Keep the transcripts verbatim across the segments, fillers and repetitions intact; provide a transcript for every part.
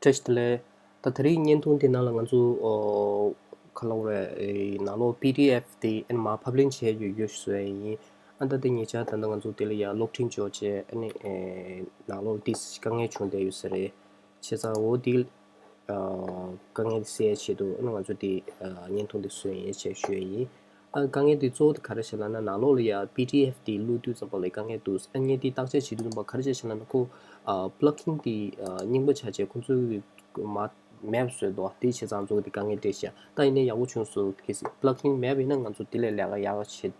བཀྲ་ཤིས་བདེ་ལེགས། ད་དེ་རིང་བརྙན་ཐུང་འདི་ནང་ལ་ང་ཚོ་ཨོ་ག་ལབ་དགོས་རེད། ཨེ་ནང་ལོགས་པི་ཌི་ཨེཕ་དེ་ཨེ་མར་ཕབ་ལེན་བྱས་ཡོད་ཡོད་བཟོས་ཡིན། ཨ་ད་དེ་ཉེ་ཆར་ད་ལྟ་ང་ཚོ་དེ་ལ་ཡ་གློག་འཕྲིན་འབྱོར་བྱས་ཨ་ནི་ཨེ་ནང་ལོགས་ཏིས་དཀའ་ངལ་བྱུང་བསྡད་ཡོད་ས་རེད། བྱས་ཙང་འོ་དེ་ཨ་དཀའ་ངལ་སེལ་ཡའི་ཆེད་དུ་ཨ་ནི་ང་ཚོ་དེ་ཨ་བརྙན་ཐུང་འདི་བཟོས་ཡིན་ཞེས་ཞུ་ཡ་ཡིན། ཨ་དཀའ་ངལ་དེ་གཙོ་བོ་དེ་ག་རེ་བྱས་ལབ་ན་ནང་ལོགས་ལ་ཡ་པི་ཌི་ཨེཕ་དེ་བླུག་དུས་ཙམ་པ་ལ་དཀའ་ངལ་འདུག་ཨ་ངས་དེ་བརྟག་དཔྱད་བྱེད་དུས་ཙམ་པ་ག་རེ་བྱས་ཤག་ལབ་ན་ཁོ་ཨ་པླག་ཨིན་དེ་ཨ་རྙིང་པ་ཆགས་བྱས་ཁོ་ཚོའི་མ་མེད་པ་བཟོས་འདུག་དེ་བྱས་ཙང་གཙོ་བོ་དེ་དཀའ་ངལ་འཕྲད་ཤག་ད་ཡིན་ནའི་ཡག་པོ་བྱུང་སོང་གི་པླག་ཨིན་མེད་པ་ཡིན་ན་ང་ཚོ་དེ་ལས་ལས་ཀ་ཡག་ག་བྱེད་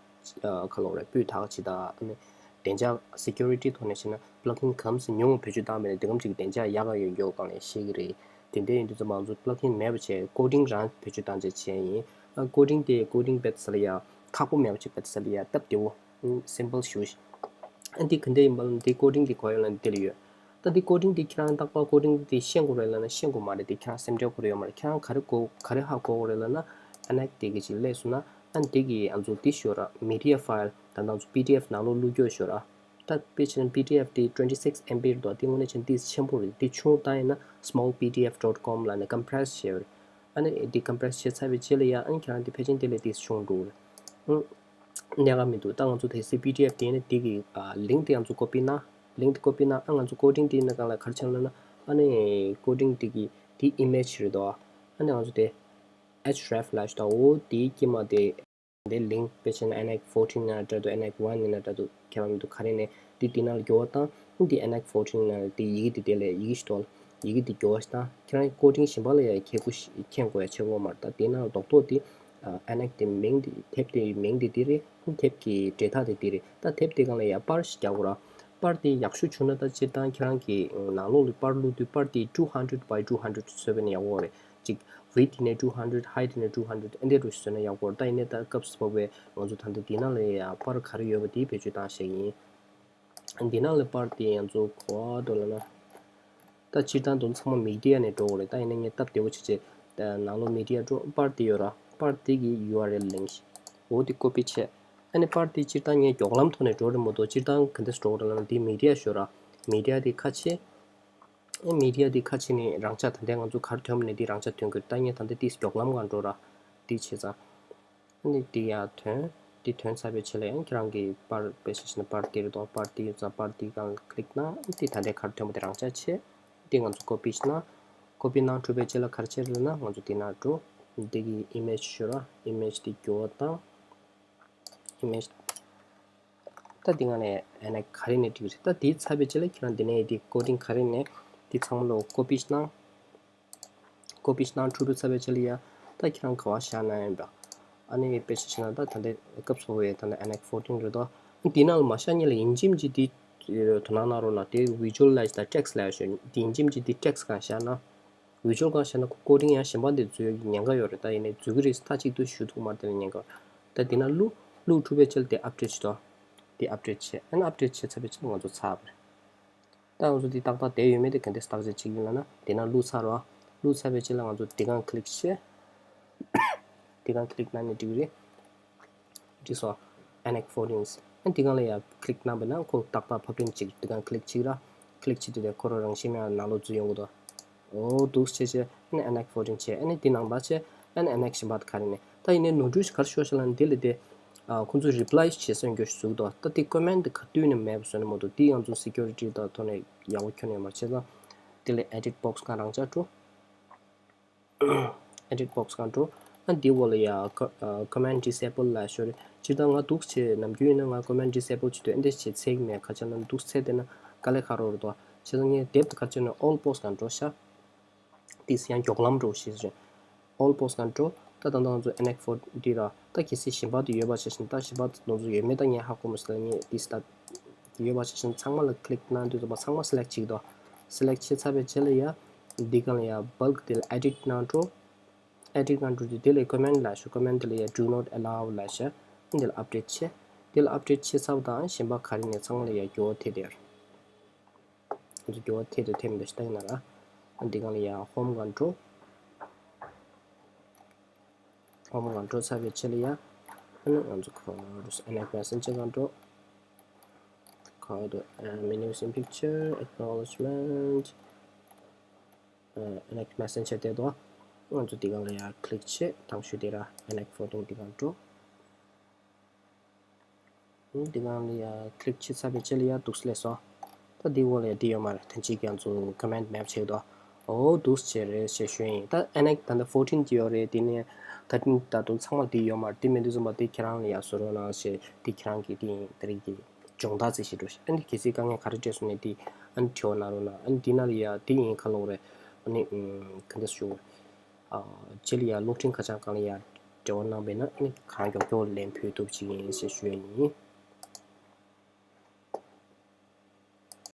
ཨ་ག་ལབ་དགོས་རེད། སྤུས་དག་ག་བྱེད་ད་ཨ་ནི་བདེ་འཇགས་སི་ཀུ་རི་ཊི་ཐོག་ནས་བཤད་ན་པླག་ཨིན་གང་ཙམ་ཉུང་བ་བེད་སྤྱོད་བཏང་བ་ཡིན་ན་དེ་གམ་ཅིག་བདེ་འཇགས་ཡག་ག་ཡོད་མགྱོགས་གང་ལས་ཤེས་ཀྱི་རེད། དེ་འདྲ་ཡིན་དུས་ཙམ་པ་ང་ཚོ་པླག་ཨིན་མེད་པ་བྱས་ཀོ་ཌིང་རང་བེད་སྤྱོད་བཏང་བྱས་བྱས་ཡིན། ཨ་ཀོ་ཌིང་དེ་ཀོ་ཌིང་བེད་ས་ལ་ཡ་ཁག་པོ་མེད་པ་ཅིག་བེད་ས་ལ་ཡ་སྟབས་བདེ་བོ། ཨ་སིམ་པལ་ཞུ། ཨ་འདི་ག་འདྲ་ཡིན་པ་ལ་འདི་ཀོ་ཌིང་འདི་གོ་ཡོད་ལ་འདི་ལ་ཡོད། ད་འདི་ཀོ་ཌིང་འདི་ཁྱེད་རང་རྟག་པར་ཀོ་ཌིང་འདི་ཤེས་དགོས་རེད་ལབ་ན་ཤེས་དགོས་མ་རེད། འདི་ཁྱེད་རང་སེམས་ཁྲལ་དགོས་རེད་ཡོད་མ་རེད། ཁྱེད་རང་ག་རེ་གོ་ག་རེ་ཧ་གོ་དགོས་རེད་ལབ་ན་ཨ་ནེག་དེ་གི་ཅིག་སླེབས་སོང་ན་ཨ་འདི་གི་ང་ཚོ་འདི་ཤོད་ར་མི་ཌི་ཡ་ཕའིལ་ད་ང་ཚོ་པི་ཌི་ཨེཕ་ནང་ལོགས་བླུག་རྒྱུ་ཤོད་ར། ད་དཔེ་བྱས་ན་པི་ཌི་ཨེཕ་དེ་twenty six M B རེད་དོ། དེ་དངོས་གནས་བྱས་ན་དེ་ཆེན་པོ་རེད། དེ་ཆུང་བ་བཏང་ཡིན་ན་small P D F dot com ལབ་ནས་ཀམ་པི་རེས་བྱས་པ་རེད། ཨ་ནི་དེ་ཀམ་པི་རེས་བྱས་ཚར་བའི་རྗེས་ལ་ཡ་ཨ་ནི་ཁྱེད་རང་དེ་ཕལ་ཆེར་དེ་ལས་དེ་ཆུང་འགྲོ་གི་རེད། ཨང་། གནད་འགག་མི་འདུག་ད་ང་ཚོ་དེ་སྲིད་པི་ཌི་ཨེཕ་དེ་ནི་དེ་གི་ཨ་ལིང་ཀི་དེ་ང་ཚོ་ཀོ་པི་གནང་། ལིང་ཀི་དེ་ཀོ་པི་གནང་། ཨ་ང་ཚོ་ཀོ་ཌིང་དེ་ནི་གང་ལ་ག་རེ་བྱས་ལབ་ན་ཨ་ནི་ཀོ་ཌིང་དེ་གི་དེ་ཨི་མེཇ་རེད་དོ། ཨ་ནི་ང་ཚོ་དེ་ཧེཆ་རེཕ་ལབ་ཞིག་དང་འོ་དེའི་དཀྱིལ་མ་དེ། འདི་ལིང་དཔེ་བྱས་ན་ཨེ་ནེག་ཕོར་ཊིན་ཡིན་ན་འདྲ་འདུག་ཨེ་ནེག་ཝན་ཡིན་ན་འདྲ་འདུག་ཁྱད་པར་མི་འདུག་ག་རེ་ནས་འདི་འདི་ནང་ལ་འགྱུར་བ་བཏང་། འདི་ཨེ་ནེག་ཕོར་ཊིན་ཡིན་ན་འདི་ཡི་གེ་འདི་དེ་ལས་ཡི་གེ་ཞིག་འདུག་ཡི་གེ་འདི་འགྱུར་བ་ཞིག་བཏང་། ཁྱེད་རང་ཀོ་ཌིང་གཞན་པ་ལ་ཡང་ཁྱད་མཁོ་ཞིག་མཁྱེན་དགོས་ཡ་ཆེ་བོ་མ་རེད། ད་དེ་ནང་ལ་རྡོག་རྡོག་འདི་ཨེ་ནེག་དེ་མིང་འདི་དེབ་དེ་མིང་འདི་འདི་རེད། དེབ་ཀྱི་འབྲེལ་ཐག་དེ་འདི་རེད། ད་དེབ་དེ་སྒང་ལ་ཡང་པར་ཞིག་རྒྱག་དགོས་ར། པར་དེ་ཡག་ཤོས་བྱུང་ན་ད་སྤྱིར་བཏང་ཁྱེད་རང་གི་ནང་ལོགས་ལ་པར་བླུགས་དུས་པར་དེ་two hundred by two hundred བཟོས་པ་ཡིན་ན་ཡག་པོ་རེད། ཅིག་width ཡིན་ནའི་two hundred, height ཡིན་ནའི་two hundred ཨེ་འདྲ་འདྲ་བཟོས་ན་ཡག་པོ་རེད། ད་ཡིན་ནའི་ད་སྐབས་སུ་བབས་པའི་ང་ཚོ་ད་ལྟ་འདི་ནང་ལ་ཡང་པར་ག་རེ་ཡོད་པ་དེ་བེད་སྤྱོད་བཏང་བཞག་ཡིན། འདི་ནང་ལ་པར་དེ་ང་ཚོ་ག་པར་འགྲོ་ལབ་ན། ད་སྤྱིར་བཏང་དེ་ཚོ་ཚང་མ་མི་ཌི་ཡ་ནས་འགྲོ་དགོས་རེད། ད་ཡིན་ན་ངས་སྟབས་བདེ་བོ་བྱས་བྱས་ནང་ལོགས་མི་ཌི་ཡ་འགྲོ། པར་དེ་ཡོད་ར། པར་དེ་གི་ཡུ་ཨར་ཨེལ་ལིང་ཞིག་འོ་དེ་ཀོ་པི་བྱས། ཨ་ནི་པར་དེ་སྤྱིར་བཏང་ངས་མགྱོགས་ལམ་ཐོག་ནས་འགྲོ་རེད་མ་གཏོགས་སྤྱིར་བཏང་ག་འདྲས་འགྲོ་དགོས་རེད་ལབ་ན་དེ་མི་ཌི་ཡ་ཞོར་ར། མི་ཌི་ཡ་དེ་ཁ་ཕྱེ། ཨ་མི་ཌི་ཡ་དེ་ཁ་ཕྱེ་ནས་རང་འཇགས་ད་ལྟའི་ང་ཚོ་ག་རེ་ཐོན་པ་ནས་དེ་རང་འཇགས་ཐོན་གི་རེད། ད་ངས་ད་ལྟ་དེ་མགྱོགས་ལམ་སྒང་འགྲོ་ར། དེ་བྱས་ཙང་། ཨ་ནི་དེ་ཡར་ཐོན། དེ་ཐོན་ཚར་བའི་རྗེས་ལ་ཡང་ཁྱེད་རང་གི་པར་དཔེ་བཞག་བྱས་ན་པར་དེ་རེད་དོ། པར་དེ་ཡོད་ཙང་པར་དེ་སྒང་ལ་ཀི་ལིག་གནང་། དེ་ད་ལྟའི་ག་རེ་ཐོན་པ་དེ་རང་འཇགས་བྱས། དེ་ང་ཚོ་ཀོ་པི་ཞིག་གནང་། ཀོ་པི་གནང་གྲུབ་པའི་རྗེས་ལ་ག་རེ་བྱེད་རེད་ན་ང་ཚོ་དེ་ནང་འགྲོ། དེ་གི་ཨི་མེཇ་ཞུ་ར། ཨི་མེཇ་དེ་འགྱུར་བ་བཏང་། ཨི་མེཇ། ད་དེ་སྒང་ནས་ཨ་ནི་ག་རེ་ནས་འགྲིག་རེད། ད་དེ་ཚར་བའི་རྗེས་ལ་ཁྱེད་རང་དེ་ནས་དེ་ཀོ་ཌིང་ག་རེ་ནས་དེ་ཚང་མ་ལོ་ཀོ་པི་ཞིག་གནང་། ཀོ་པི་ཞིག་གནང་གྲུབ་གྲུབ་ཚར་བའི་རྗེས་ལ་ཡ། ད་ཁྱེད་རང་ག་པར་བཞག་ན་ཡིན་པ། ཨ་ནི་དཔེ་ཆ་བཞག་ན་ད་ད་ལྟའི་སྐབས་སུ་བབས་པའི་ད་ལྟ་ཨེ་ནེག་ཕོར་ཊིན་རེད་དོ། དེ་ནང་ལ་མ་བཞག་སྔོན་ལ་ཡིན་གཅིག་མིན་གཅིག་དེ་དོ་སྣང་གནང་རོགས་གནང་། དེ་བི་ཇུ་ཨལ་ལའི་ཛི་དང་ཊེག་སི་ལབ་ཡ་ཞིག་ཡོད། དེ་ཡིན་གཅིག་མིན་གཅིག་དེ་ཊེག་སི་སྒང་བཞག་ན། བི་ཇུ་ཨལ་སྒང་བཞག་ན་ཁོ་ཀོ་ཌིང་ཡང་གཞན་པ་དེ་འཛུལ་ཡག་གི་ཉེན་ཁ་ཡོད་རེད། ད་ཡིན་ནའི་འཛུལ་གི་རེད། མཐའ་གཅིག་ཏུ་ཞུ་ཐུབ་མ་རེད། དེ་ལ་ཉེན་ཁ་ཡོད། ད་དེ་ནང་བླུགས། བླུགས་གྲུབ་པའི་རྗེས་ལ་དེ་ཨབ་ཌེཊ་བྱེད་དོ། དེ་ཨབ་ཌེཊ་བྱས། ཨ་ནི་ཨབ་ཌེཊ་བྱས་ཚར་བའི་རྗེས་ལ་ང་ཚོ་ཚར་བ་རེད། ད་ང་ཚོ་འདི་ཏག་ཏག་བསྡད་ཡོད་མེད་དེ་ག་འདྲས་བརྟག་དཔྱད་བྱེད་ཀྱི་ཡིན་ལབ་ན། དེ་ནང་བླུགས་ཚར་རོ། བླུགས་ཚར་བའི་རྗེས་ལ་ང་ཚོ་འདི་སྒང་ཀི་ལིག་བྱས། འདི་སྒང་ཀི་ལིག་གནང་ནས་འགྲིག་གི་རེད། འགྲིག་སོང་། ཨེ་ནེག་ཕོར་ཊིན། ཨ་འདི་སྒང་ལ་ཡ་ཀི་ལིག་གནང་བ་ན་ཁོ་ཏག་ཏག་ཕབ་ལེན་གཅིག་འདི་སྒང་ཀི་ལིག་གཅིག་ར། ཀི་ལིག་བྱེད་དུས་དེ་ཁོ་རང་རང་བཞིན་མེད་ནང་ལོགས་འཛུལ་ཡོང་གི་འདུག་འོ་འདུག་བྱས་བྱས་ཨ་ནི་ཨེ་ནེག་ཕོར་ཊིན་བྱས། ཨ་ནི་འདི་ནང་ལ་བྱས། ཨ་ནི་ཨེ་ནེག་གཞན་པ་དེ་ག་རེ་ནས། ད་ཡིན་ནའི་ནོར་འཁྲུལ་ཞིག་ག་རེ་ཤོར་ཤག་ལབ་ན་འདི་ལ་དེ། ཨ་ཁོང་ཚོས་རི་པི་ལའི་བྱེད་སྲོལ་འགྱོ་ཞིག་འདུག་ད་དེ་ཀོ་མེན་ཊི་དེ་ག་དུས་ནས་མེད་པ་བཟོས་ནས་མ་གཏོགས་དེ་ང་ཚོ་སི་ཀུ་རི་ཊི་དང་ཐོག་ནས་ཡག་པོ་ཁྱོན་ནས་མ་བྱས་ཙང་། དེ་ལ་ཨེ་ཌིཊ་བོག་སི་སྒང་རང་འཇགས་འགྲོ། ཨེ་ཌིཊ་བོག་སི་སྒང་འགྲོ། ཨ་འདི་འོག་ལ་ཡ་ཀོ་ཨ་ཀོ་མེན་ཊི་ཌི་སེ་བལ་ལབ་ཤོར་རེད། སྤྱིར་བཏང་ང་འདུག་བྱས་ནམ་རྒྱུན་ཡིན་ན་ང་ཀོ་མེན་ཊི་ཌི་སེ་བལ་བྱེད་དུས་ཨེ་འདྲས་བྱས་ཚེག་མེད། ག་ཅི་ལབ་ན་འདུག་ཚེག་བསྡད་ན་དཀའ་ལས་ཁག་རོགས་རེད་དོ། བྱས་ཙང་ངས་དེབ་དེ་ག་ཅི་ནས་ཨོལ་བོག་སི་སྒང་འགྲོ་ཤག་དེས་ཡང་མགྱོགས་ལམ་འགྲོ་ཞེས་ཟེར། ཨོལ་བོག་སི་སྒང་འགྲོ། ད་ད་ལྟ་ང་ཚོ་ཨེ་ནེག་ཕོར་ཊིན་ར། ད་གལ་སྲིད་གཞན་པ་དེ་ཡོད་པ་བྱས་ཤིང་། ད་གཞན་པ་དེ་ང་ཚོ་ཡོད་མེད་ད་ངས་ཧ་གོ་མ་སོང་། ངས་དེ་སྟབས་ཡོད་པ་བྱས་ཤིང་ཚང་མ་ལ་ཀི་ལིག་གནང་དུས་ཙམ་པ་ཚང་མ་སི་ལེག་བྱེད་ཀྱི་འདུག་སི་ལེག་བྱས་ཚར་བའི་རྗེས་ལ་ཡ། འདི་སྒང་ལ་ཡ་བལཀ་དེ་ལ་ཨེ་ཌིཊ་གནང་འགྲོ། ཨེ་ཌིཊ་གནང་འགྲོ་དུས་དེ་ལ་ཀོ་མེན་ཊི་ལབ་ཤོག་ཀོ་མེན་ཊི་དེ་ལ་ཡ་do not allow ལབ་ཤག་འདི་ལ་ཨབ་ཌེཊ་བྱས། དེ་ལ་ཨབ་ཌེཊ་བྱས་ཚར་བ་དང་གཞན་པ་ག་རེ་ནས་ཚང་མ་ལ་ཡ་འགྱུར་བ་ཐེབས་བསྡད་ཡོད་རེད། ང་ཚོ་འགྱུར་བ་ཐེབས་དང་ཐེབས་མེད་དང་ཞིག་ལྟ་གི་ན་ར། འདི་སྒང་ལ་ཡ་ཧོམ་སྒང་འགྲོ། ཧོམ་སྒང་འགྲོ་ཚར་བའི་རྗེས་ལ་ཡ། ཨ་ནི་ང་ཚོ་ཁོ་རུ་ཨེ་ནེག་མེ་སེན་ཇར་སྒང་འགྲོ། ཁོ་རུ་ཨ་མེ་ནུ་སིན་པིག་ཅར་ཨེག་ནོ་ལེཇ་མེན་ཊི། Connect Messenger དེ་དོ། ང་ཚོ་འདི་གང་ལ་ཡ་click བྱེད། དང་ཤོས་དེ་ར་Connect Photo འདི་གང་འགྲོ། འདི་གང་ལ་ཡ་click བྱེད་ཚར་བའི་རྗེས་ལ་ཡ་འདུག་སེ་སླེབས་སོང་། ད་འདི་འོག་ལ་ཡ་འདི་ཡོད་མ་རེད། ཐེངས་གཅིག་ང་ཚོ་comment map བྱེད་དོ། འོ་འདུག་སེ་རེད་ཞེས་ཞུ་ཡིན། ད་Connect ད་ལྟ་fourteen གི་ཡོད་རེད། དེ་ནས་thirteen ད་དུང་ཚང་མ་འདི་ཡོད་མ་རེད། འདི་མི་འདུག་བསམ་པ་འདི་ཁྱེད་རང་ལ་ཡ་བཟོ་རོགས་གནང་ཞེས། འདི་ཁྱེད་རང་གི་འདི་ཡིན། ད་རེས་ཀྱི་སྦྱོང་བརྡར་ཅིག་བྱེད་འགྲོ་ཞེས། ཨ་ནི་གལ་སྲིད་དཀའ་ངལ་ག་རེ་འཕྲད་སོང་ནས་འདི་ཨ་ནི་དྲི་བ་གནང་རོགས་གནང་། ཨ་ནི་འདི་ནང་ལ་ཡ་འདི་ཡིན་ག་ལོག་རེད། ཨ་ནི་ག་འདྲ་ཞུ། རྗེས་ལ་ཡ་གློག་འཕྲིན་ཁ་བྱང་སྒང་ལ་ཡ་འབྲེལ་བ་གནང་པས་ན་ཨ་ནི་གང་མགྱོགས་མགྱོགས་ལན་ཕུལ་ཐུབ་ཅིག་ཡིན་ཞེས་ཞུ་ཡ་ཡིན།